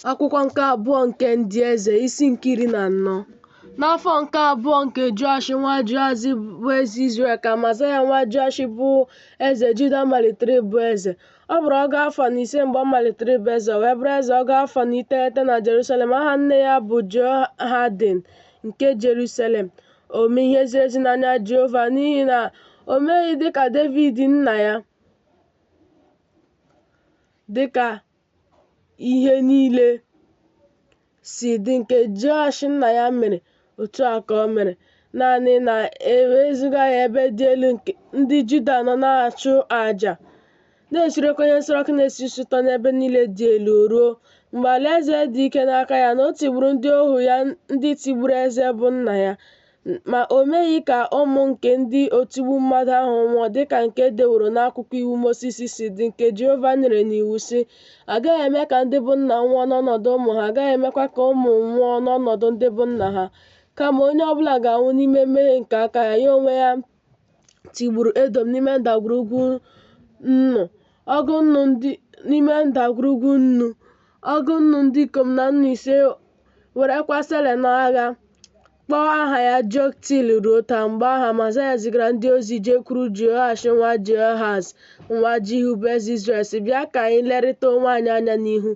Akwụkwọ nke abụọ nke Ndị Eze, isi nke 14. N'afọ nke abụọ nke Joash nwa Jehoahaz bụ eze Izrel ka Amazaya nwa Joash bụ eze Juda malitere ịbụ eze. Ọ gbara ọgụ afọ na ise mgbe ọ malitere ịbụ eze, o wee bụrụ eze ọgụ afọ na iteghete na Jerusalem. Aha nne ya bụ Jehoadin nke Jerusalem. O mee ihe ziri ezi n'anya Jehova n'ihi na o meghị dịka Devid nna ya, dịka ihe niile si dị nke Joash nna ya mere, otu a ka o mere. Naanị na e wezuga ya ebe dị elu nke ndị Juda nọ na-achụ àjà, na-esurekwa ihe nsure ọkụ na-esi isi ụtọ n'ebe niile dị elu, ruo mgbe alaeze dị ike n'aka ya, na o tigburu ndị ohu ya ndị tigburu eze bụ nna ya. Ma o meghị ka ụmụ nke ndị otigbu mmadụ ahụ nwụọ, dị ka nke e deworo n'akwụkwọ iwu Mosis si dị, nke Jehova nyere n'iwu, sị, A gaghị eme ka ndị bụ nna nwụọ n'ọnọdụ ụmụ ha, a gaghị emekwa ka ụmụ nwụọ n'ọnọdụ ndị bụ nna ha, kama onye ọ bụla ga-anwụ n'ime mmehie nke aka ya. Ya onwe ya tigburu Edọm n'ime ndagwurugwu nnu, n'ime ndagwurugwu nnu, ọgụ nnu ndị ikom na nnu ise, werekwa Sela n'agha, kpọọ aha ya Joktil ruo taa. Mgbe ahụ, Amazaya zigara ndị ozi jekwuru Jehoash nwa Jehoahaz nwa Jihu bụ eze Izrel, sị, Bịa ka anyị lerịta onwe anyị anya n'ihu.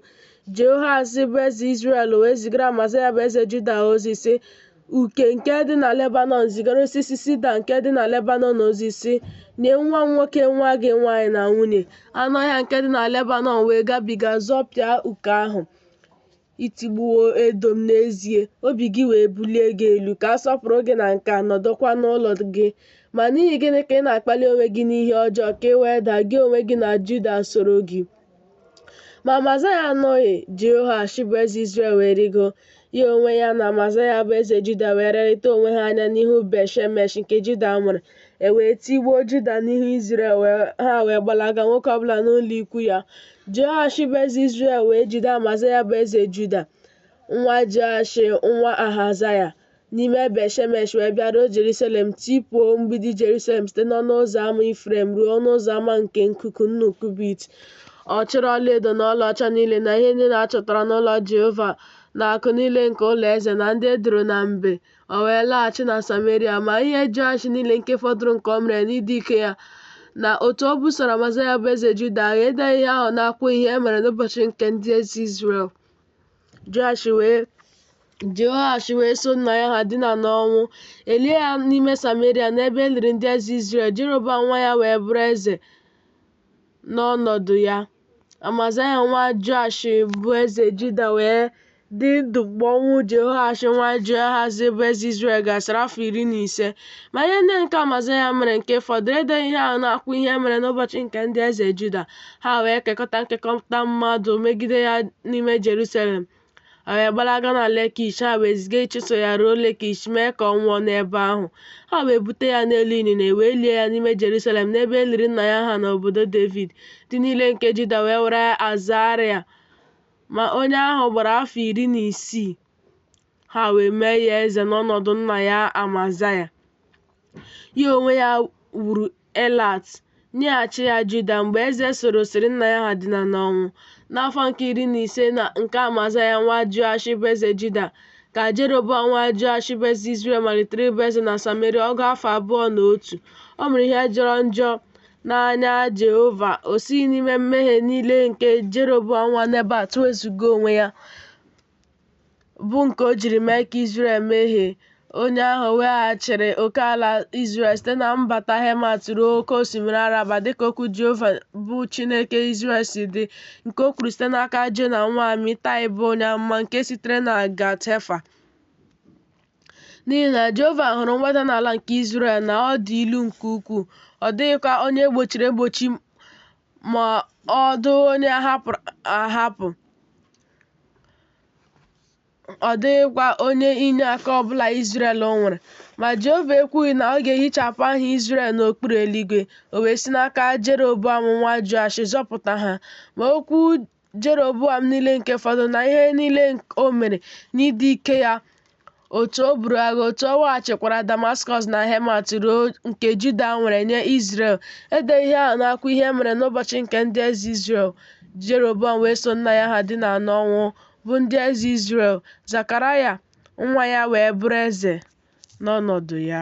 Jehoash bụ eze Izrel wee zigara Amazaya bụ eze Juda ozi, sị, Uke nke dị na Lebanọn zigara osisi sida nke dị na Lebanọn ozi, sị, Nye nwa m nwoke nwa gị nwaanyị na nwunye. Anụ ọhịa nke dị na Lebanọn wee gabiga zọpịa uke ahụ. I tigbuwo Edọm n'ezie, obi gị wee bulie gị elu, ka a sọpụrụ gị na nke a, nọdụkwa n'ụlọ gị. Ma n'ihi gịnị ka ị na-akpali onwe gị n'ihe ọjọọ, ka ị wee daa, gị onwe gị na Juda soro gị? Ma Amazaya anụghị. Jehoash bụ eze Izrel wee rịgo, ya onwe ya na Amazaya bụ eze Juda wee lerịta onwe ha anya n'ihu Bet-shemesh nke Juda nwere. E wee tigbuo Juda n'ihu Izrel, ha wee gbalaga, nwoke ọbụla n'ụlọ ikwu ya. Jehoash bụ eze Izrel wee jide Amazaya bụ eze Juda, nwa Jehoash nwa Ahazaya, n'ime Bet-shemesh wee bịaruo Jerusalem, tipuo mgbidi Jerusalem site n'ọnụ ụzọ ama Ifrem ruo ọnụ ụzọ ama nke nkuku nnu kubit. Ọ chịrị ọlaedo na ọlaọcha niile na ihe niile a chọtara n'ụlọ Jehova na akụ niile nke ụlọ eze na ndị e doro na mbe. O wee laghachi na Sameria. Ma ihe Joash niile nke fọdụrụ nke o mere n'ịdị ike ya na otu o busoro Amazaya bụ eze Juda agha, e deghị ihe ahụ n'akwụkwọ ihe e mere n'ụbọchị nke ndị eze Izrel. Jehoash wee so nna ya ha dina n'ọnwụ, e lie ya n'ime Sameria n'ebe e liri ndị eze Izrel. Jeroboam nwa ya wee bụrụ eze n'ọnọdụ ya. Amazaya nwa Joash bụ eze Juda wee dị ndụ mgbe ọnwụ Jehoash nwa Jehoahaz bụ eze Izrel gasịrị afọ 15. Ma ihe ndị nke Amazaya mere nke fọdụrụ, e deghị ihe ahụ n'akwụkwọ ihe mere n'ụbọchị nke ndị eze Juda. Ha wee kekọta nkekọta mmadụ megide ya n'ime Jerusalem. O wee gbalaga na Lekish, ha wee ziga ịchụso ya ruo Lekish, mee ka ọ nwụọ n'ebe ahụ. Ha wee bute ya n'elu ịnyịnya, e wee lie ya n'ime Jerusalem, n'ebe e liri nna ya ha n'obodo Devid. Ndị niile nke Juda wee were Azaraya, ma onye ahụ gbara afọ 16, ha wee mee ya eze n'ọnọdụ nna ya Amazaya. Ya onwe ya wuru Elat, nyeghachi ya Juda, mgbe eze sorosịrị nna ya ha dina n'ọnwụ. N'afọ nke 15 nke Amazaya nwa Joash bụ eze Juda, ka Jeroboam nwa Joash bụ eze Izrel malitere ịbụ eze na Sameria ọgụ afọ abụọ na otu. O mere ihe jọrọ njọ n'anya Jehova, o sighị n'ime mmehie niile nke Jeroboam nwa Nebat wezụga onwe ya, bụ nke o jiri mee ka Izrel mehie. Onye ahụ weghachiri oke ala Izrel site na mbata Hemat ruo oke osimiri Araba, dịka okwu Jehova bụ Chineke Izrel si dị, nke o kwuru site n'aka Jona nwa Amitai bụ onye amụma nke sitere na Gat-Hefa. N'ihi na Jehova hụrụ mweda n'ala nke Izrel na ọ dị ilu nke ukwuu, ọ dịghịkwa onye e gbochiri egbochi ma ọ dị onye a hapụrụ ahapụ, ọ dịghịkwa onye inyeaka ọ bụla Izrel nwere. Ma Jehova ekwughị na ọ ga-ehichapụ aha Izrel n'okpuru eluigwe, o wee si n'aka Jeroboam nwa Joash zọpụta ha. Ma okwu Jeroboam niile nke fọdụrụ na ihe niile o mere n'ịdị ike ya, otu o buru agha, otu o weghachikwara Damaskọs na Hemat ruo nke Juda nwere nye Izrel, e deghị ihe ahụ n'akwụkwọ ihe e mere n'ụbọchị nke ndị eze Izrel. Jeroboam wee so nna ya ha dina n'ọnwụ, bụ ndị eze Izrel. Zekaraya nwa ya wee bụrụ eze n'ọnọdụ ya.